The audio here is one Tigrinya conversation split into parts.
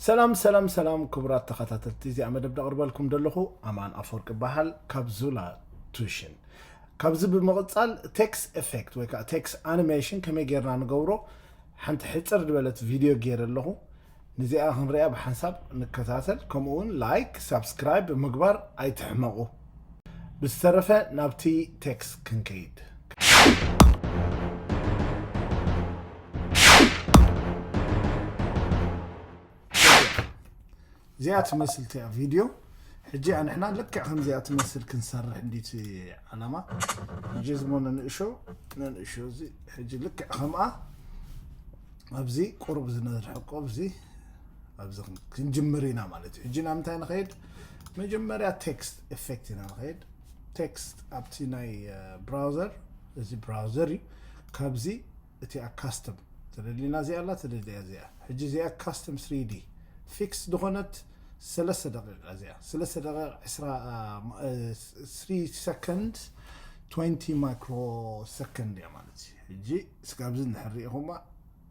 ሰላም ሰላም ሰላም ክቡራት ተኸታተልቲ፣ እዚኣ መደብ ደቕርበልኩም ዘለኹ ኣማን ኣፈወርቅ ይበሃል ካብ ዙላ ቱሽን። ካብዚ ብምቕጻል ቴክስት ኤፌክት ወይ ከዓ ቴክስት ኣኒሜሽን ከመይ ጌርና ንገብሮ ሓንቲ ሕጽር ዝበለት ቪድዮ ገይረ ኣለኹ። ንዚኣ ክንሪኣ ብሓንሳብ ንከታተል፣ ከምኡ እውን ላይክ ሳብስክራይብ ምግባር ኣይትሕመቑ። ብዝተረፈ ናብቲ ቴክስት ክንከይድ። እዚኣ ትመስል እቲኣ ቪድዮ። ሕጂ ንሕና ልክዕ ከምዚኣ ትመስል ክንሰርሕ እንዲቲ ዓላማ። ሕጂ ዝሞ ነንእሾ ነንእሾ እዚ ሕጂ ልክዕ ከምኣ ኣብዚ ቁሩብ ዝነርሕቆ ኣብዚ ኣብዚ ክን- ክንጅምር ኢና ማለት እዩ። ሕጂ ናብ ምንታይ ንኸይድ? መጀመርያ ቴክስት ኤፌክት ኢና ንኸይድ። ቴክስት ኣብቲ ናይ ብራውዘር፣ እዚ ብራውዘር እዩ። ካብዚ እቲኣ ካስተም ተደሊና እዚኣ ኣላ፣ ተደሊያ እዚኣ። ሕጂ እዚኣ ካስተም ስሪዲ ፊክስ ዝኾነት ሰለስተ ደቂቃ እዚኣ ሰለስተ ደቂቃ ዕስራ ስሪ ሰከንድ ትወንቲ ማይክሮ ሰከንድ እያ ማለት እዩ። ሕጂ ስጋብዚ እንድሕር ሪኢኹማ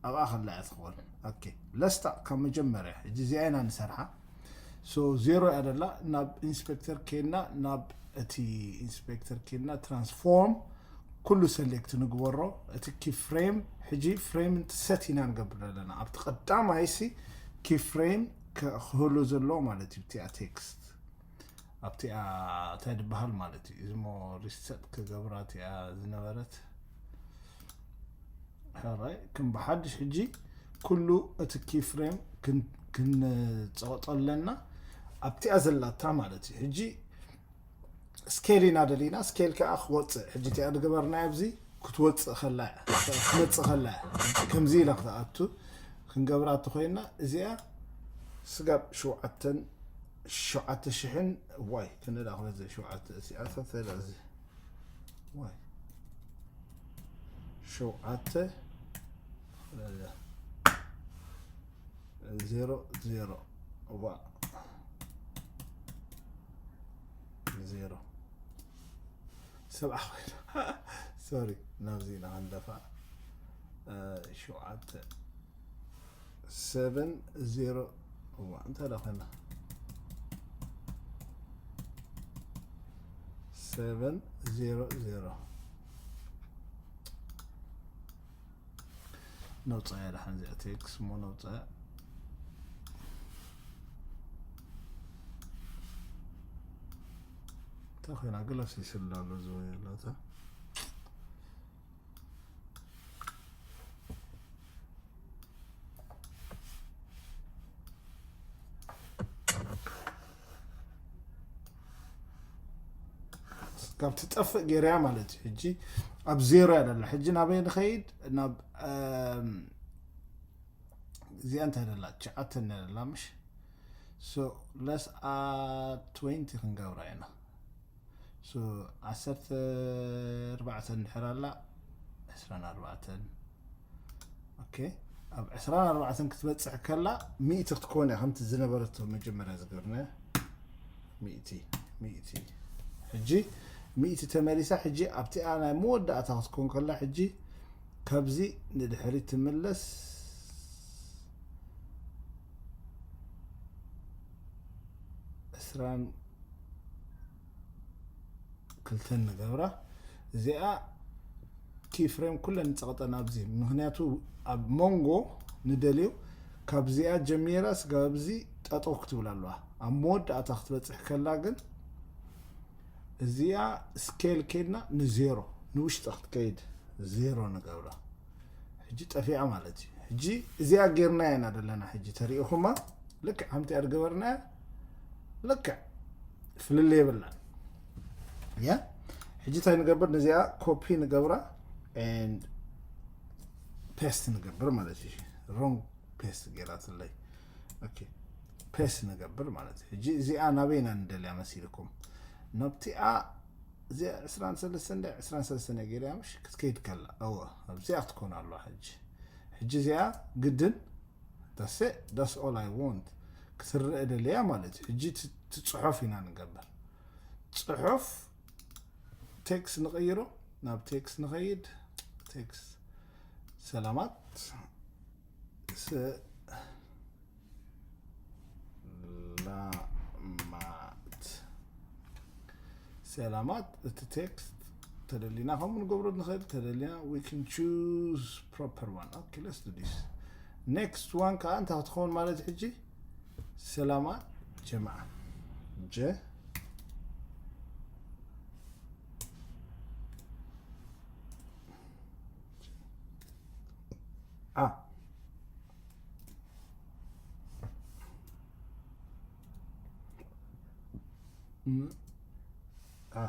ኣብኣ ከላ እያ ትኸውን። ኦኬ፣ ለስታ ካብ መጀመርያ ሕጂ እዚኣ ኢና ንሰርሓ። ሶ ዜሮ እያ ደላ። ናብ ኢንስፔክተር ኬና ናብ እቲ ኢንስፔክተር ኬና ትራንስፎርም ኩሉ ሰሌክት ንግበሮ። እቲ ኪ ፍሬም ሕጂ ፍሬም ሰት ኢና ንገብር ኣለና። ኣብቲ ቀዳማይ ሲ ኪ ፍሬም ክህሉ ዘለዎ ማለት እዩ። እቲኣ ቴክስት ኣብቲኣ እንታይ ዝበሃል ማለት እዩ። እዚ ሞ ሪሰት ክገብራ እቲኣ ዝነበረት ሕራይ ከም ብሓድሽ ሕጂ ኩሉ እቲ ኪ ፍሬም ክን- ክንጸቕጦ ኣለና። ኣብቲኣ ዘላታ ማለት እዩ። ሕጂ ስኬል ኢና ደሊና፣ ስኬል ከዓ ክወፅእ። ሕጂ እቲኣ ዝገበርናዮ ኣብዚ ክትወፅእ ከላ እያ፣ ክትመፅእ ከላ እያ። ከምዚ ኢላ ክትኣቱ ክንገብራ እንተኮይና እዚኣ ስጋብ ሸውዓተን ሸውዓተ ሽሕን ዋይ ክንዳ ክበዝሕ ሸውዓተ እዚኣታት ተላ እዚ ዋይ ሸውዓተ ዜሮ ዜሮ ዋ ዜሮ ሰብዓ ኮይና ሶሪ ናብዚ ኢና ክንደፋ ሸውዓተ ሰቨን ዜሮ እዋ እንታይ ዳ ኮይና ሰቨን ዜሮ ዜሮ ነውፃያ ደሓን እዚኣ ቴክስ እሞ ነውፃያ እንታይ ኮይና ግለፍ ይስላ ኣሎ ዝበየላታ ካብ ትጠፍእ ገይረያ ማለት እዩ። ሕጂ ኣብ ዜሮ እያ ደላ። ሕጂ ናበይ ንኸይድ ናብ እዚኣ እንታይ ደላ ትሽዓተ እያ ደላ ምሽ ሶ ለስ አ ትወንቲ ክንገብራ ኢና። ሶ ዓሰርተ ኣርባዕተ እንድሕር ኣላ ዕስራን ኣርባዕተን ኦኬ ኣብ ዕስራን ኣርባዕተን ክትበፅሕ ከላ ሚእቲ ክትኮን እያ ከምቲ ዝነበረቶ መጀመርያ ዝገርነ ሚእቲ ሚእቲ ሕጂ ሚእቲ ተመሊሳ ሕጂ ኣብቲኣ ናይ መወዳእታ ክትኮን ከላ ሕጂ ካብዚ ንድሕሪ ትምለስ ዕስራን ክልተን ንገብራ እዚኣ ኪ ፍሬም ኩለን ንፀቕጠን ኣብዚ ምክንያቱ ኣብ መንጎ ንደልዩ ካብዚኣ ጀሚራ ስጋብ ኣብዚ ጠጠው ክትብል ኣለዋ ኣብ መወዳእታ ክትበፅሕ ከላ ግን እዚኣ ስኬል ከይድና ንዜሮ ንውሽጢ ክትከይድ ዜሮ ንገብራ ሕጂ ጠፊኣ ማለት እዩ ሕጂ እዚኣ ጌርና ኢና ዘለና ሕጂ ተሪኢኹማ ልክዕ ከምቲ እያ ዝገበርናያ ልክዕ ፍልልይ የብላን ያ ሕጂ እንታይ ንገብር ነዚኣ ኮፒ ንገብራ ን ፔስት ንገብር ማለት እዩ ሮንግ ፔስት ገይራትለይ ፔስት ንገብር ማለት እዩ ሕጂ እዚኣ ናበይና ንደልያ መሲልኩም ናብቲኣ እዚኣ ዕስራን ሰለስተን ደ ዕስራን ሰለስተን እያ ገይረያ ምሽ ክትከይድ ከላ እወ ኣብዚኣ ክትኮን ኣለዋ ሕጂ ሕጂ እዚኣ ግድን that's it that's all I want ክትረአ ደልያ ማለት እዩ ሕጂ ትፅሑፍ ኢና ንገብር ፅሑፍ ቴክስ ንቐይሮ ናብ ቴክስ ንኸይድ ቴክስ ሰላማት ሰላማት። እቲ text ተደሊና ከምኡ ንገብሮ ንኽእል፣ ተደሊና we can choose proper one. Okay, let's do this. Next one ከዓ እንታይ ክትኸውን ማለት እዩ? ሕጂ ሰላማት ጀማዓ። ጀ ዓ ም- ዓ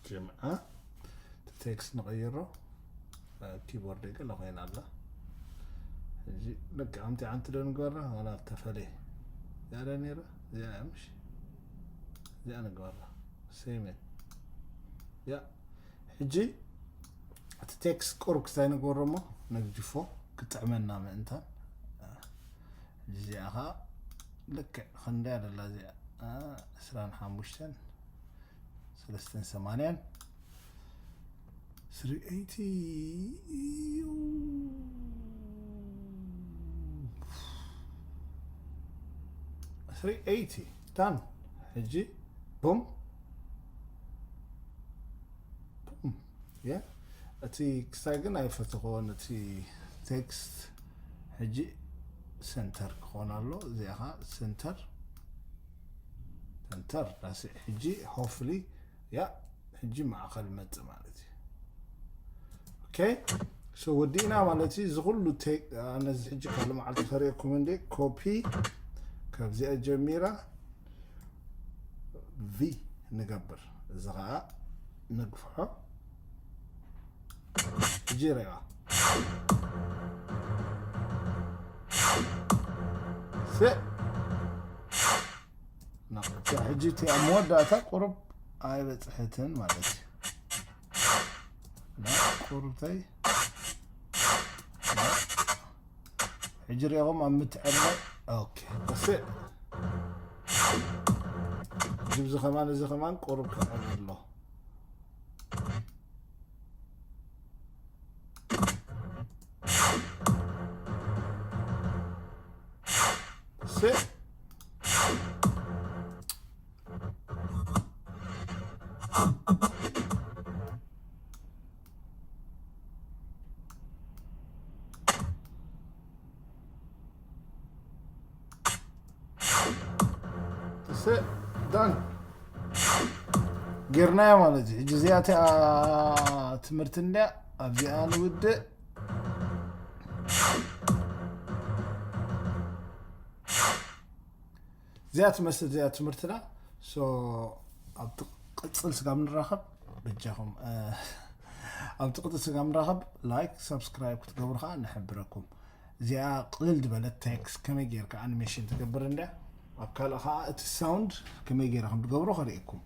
ጀምዓ። እቲ text ንቐይሮ። ኪቦርድ ገለ ኮይና ኣላ። ሕጂ ልክዕ ከምቲ ዓንቲ ዶ ንግበራ ዋላ ተፈለየ? እዚኣ ዶ ነይራ? እዚኣ እያ ምሽ? እዚኣ ንግበራ። ሴሜ። ያ ሕጂ እቲ text ቁሩብ ክስታይ ንግበሮ እሞ ነግጅፎ ክጥዕመና ምእንታን። ሕጂ እዚኣ ኸዓ ልክዕ ክንደያ ደላ እዚኣ? ዓ፣ ዕስራን ሓሙሽተን፣ ሰለስተን ሰማንያን፣ ስሪ ኤይቲ፣ ስሪ ኤይቲ። ዳን። ሕጂ ቡም። ቡም። ያ። እቲ ክስታይ ግን ኣይፈተኽዎን። እቲ text ሕጂ center ክኾን ኣሎ። እዚኣ ኸዓ center፣ center። ዳስ። ሕጂ hopefully፣ ያ፣ ሕጂ ማእኸል መጽእ ማለት እዩ። Okay, so ወዲእና ማለት እዩ። እዚ ኩሉ ቴክ-፣ ኣነ እዚ ሕጂ ካልእ መዓልቲ ከርእየኩም እንዴ፣ ኮፒ ካብዚኣ ጀሚራ ቪ ንገብር። እዚ ኸዓ ንግፍሖ። ሕጂ ርኢዋ። ስእ። ናቕቻ ሕጂ እቲ ኣብ መወዳእታ ቁሩብ ኣይበጽሐትን ማለት እዩ። ና ቁሩብተይ ሕጂ ሪኦም ኣብ ምትዕረ። ኦኬ፣ እስ። ሕጂ እዚ ከማን፣ እዚ ከማን ቁሩብ ክዕረ ኣሎ። እስ። እስ ዳን ጌርናዮ ማለት እዩ። ሕጂ እዚኣ እቲኣ ትምህርቲ እንድያ፣ ኣብዚኣ ንውድእ። እዚኣ ትመስል እዚኣ ትምህርትና። ሶ ኣብቲ ቅጽል ስጋብ ንራኸብ በጃኹም፣ እ፣ ኣብቲ ቅጽል ስጋብ ንራኸብ ላይክ፣ ሳብስክራይብ ክትገብሩ ከዓ ንሕብረኩም። እዚኣ ቅልል ዝበለት ቴክስት ከመይ ጌርካ ኣኒሜሽን ትገብር እንድያ። ኣብ ካልእ ከዓ እቲ ሳውንድ ከመይ ጌረ ከም ትገብሮ ከርእየኩም።